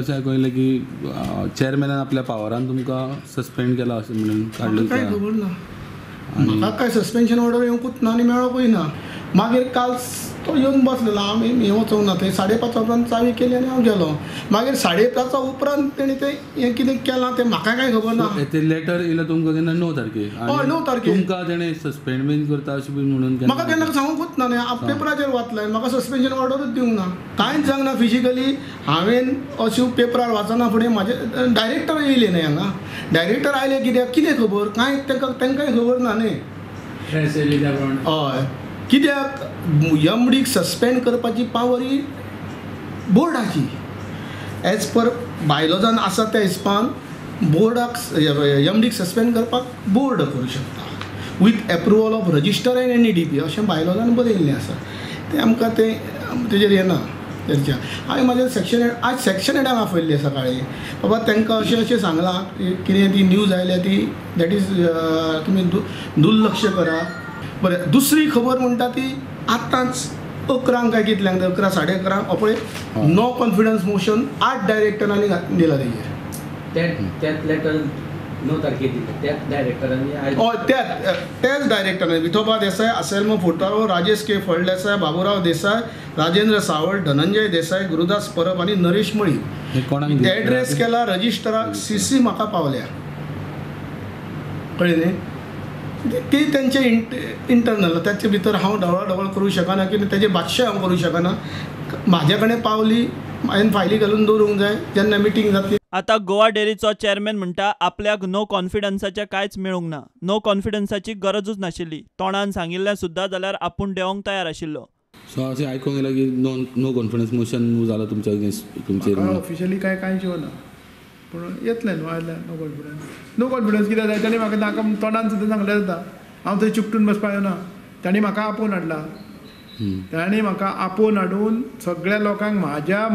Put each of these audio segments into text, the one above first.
अशें आयकलें की चेअरमॅनान आपल्या पावरान तुमकां सस्पेंड केला अशें म्हणून काडलें. कांय खबर ना, म्हाका काय सस्पेन्शन ऑर्डर येवंकूच ना आनी मेळोकूय ना. मागीर काल तो येवन बसलेलो, हांव हें वचूंक ना थंय. 5:30 उपरांत चावी केली आनी हांव गेलो. मागीर 5:30 उपरांत तेणें तें हें कितें केलां तें म्हाका कांय खबर ना. तें लेटर येयलें तुमकां केन्ना? 9 तारखेर. हय, 9 तारखेर. तुमकां तेणें सस्पेंड बीन करता अशें बीन म्हणून म्हाका केन्ना सांगूंकूच ना. न्ही, हांव पेपराचेर वाचलें, म्हाका सस्पेन्शन ऑर्डरूच दिवंक ना, कांयच जावंक ना. फिजिकली हांवें अश्यो पेपरार वाचना फुडें म्हाजे डायरेक्टर येयले न्ही हांगा. डायरेक्टर आयले कित्याक कितें खबर कांय तांकांय खबर ना न्ही. हय, कित्याक एमडीक सस्पेंड करपाची पावर ही बोर्डाची. एज पर बायलॉजान आसा त्या हिसपान बोर्डाक एमडीक सस्पेंड करपाक बोर्ड करूं शकता with approval of register and NEDP अशें बायलॉजान बरयल्लें आसा. तें आमकां तें तेजेर येना चर्चा. हांवें म्हाजें सेक्शन हेड, आज सेक्शन हेडाक आपयल्लें सकाळीं, बाबा तांकां अशें अशें सांगलां कितें ती न्यूज आयल्या ती that is तुमी दुर्लक्ष करा. बरें, दुसरी खबर म्हणटा ती आतांच 11 काय कितल्यांक, 11 11:30 पळय नो कॉन्फिडन्स मोशन 8 डायरेक्टरांनी दिला तेजेर. त्याच लेटर 9 तारखेर दिलें त्याच डायरेक्टरांनी. हय, त्याच डायरेक्टरांनी विठोबा देसाय, आसेल्मो फुटारो, राजेश के फळदेसाय, बाबुराव देसाय, राजेंद्र सावळ, धनंजय देसाय, गुरुदास परब आनी नरेश मळी. एड्रेस केला रजिस्टराक, सीसी म्हाका पावल्या. कळ्ळें न्ही? ते तेंचे इंटरनल, ताचे भितर हांव ढवळाढवळ करूं शकना की तेजे भाश्य हांव करूं शकना. म्हाजे कडेन पावली, हांवें फायली घालून दवरूंक जाय जेन्ना मिटींग जातली. आतां गोवा डेअरीचो चेअरमॅन म्हणटा आपल्याक नो कॉन्फिडन्साचें कांयच मेळूंक ना, नो कॉन्फिडन्साची गरजूच नाशिल्ली, तोंडान सांगिल्लें सुद्दां जाल्यार आपूण देंवोंक तयार आशिल्लो. सो अशें आयकूंक येयलां की नो कॉन्फिडन्स मोशन मूव जाला तुमच्या अगेन्स्ट तुमचेर? ऑफिशियली कांय कांयच येवना, पूण येतलें न्हू आयलें नो कॉन्फिडन्स. नो कॉन्फिडन्स कित्याक जाय? ताणें म्हाका नाका तोंडान सुद्दां सांगलें जाता. हांव थंय चिपटून बसपाक येना. ताणें म्हाका आपोवन हाडला, ताणें म्हाका आपोवन हाडून सगळ्या लोकांक म्हाज्या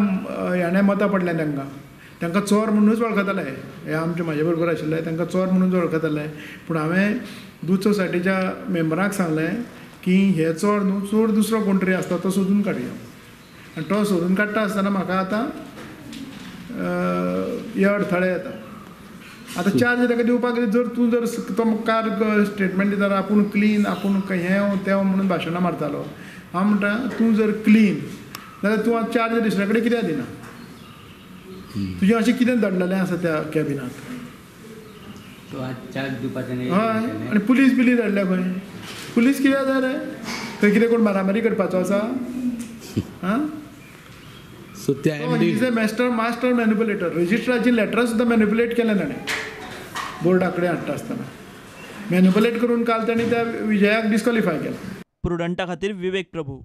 ह्याणें मतां पडल्या तांकां. तांकां चोर म्हणूनच वळखताले, हे आमचे म्हाजे बरोबर आशिल्ले तांकां चोर म्हणूनच वळखताले. पूण हांवें दूद सोसायटीच्या मेंबराक सांगलें की हे चोर न्हू, चोर दुसरो कोण तरी आसता, तो सोदून काडया. आनी तो सोदून काडटा आसतना म्हाका आतां हे अडथळे येता. आतां चार्ज ताका दिवपाक जर तूं जर तो कार स्टेटमेंट दिता आपूण क्लीन, आपूण हें तें म्हणून भाशणां मारतालो. हांव म्हणटा तूं जर क्लीन जाल्यार तूं आतां चार्ज दुसऱ्या कडेन कित्याक दिना? तुजें अशें कितें दडलेलें आसा त्या कॅबिनांत? हय, आनी पुलीस बिलीस धाडल्या खंय? पुलीस कित्याक जाय रे? थंय कितें कोण मारामारी करपाचो आसा? आं, सो त्या is a master manipulator. रजिस्ट्राची लॅटरां सुद्दां मॅनिपुलेट केलें ताणें बोर्डा कडेन हाडटा आसतना. मॅनिपुलेट करून काल ताणें त्या विजयाक डिस्क्वॉलिफाय केला. प्रुडंटा खातीर विवेक प्रभू.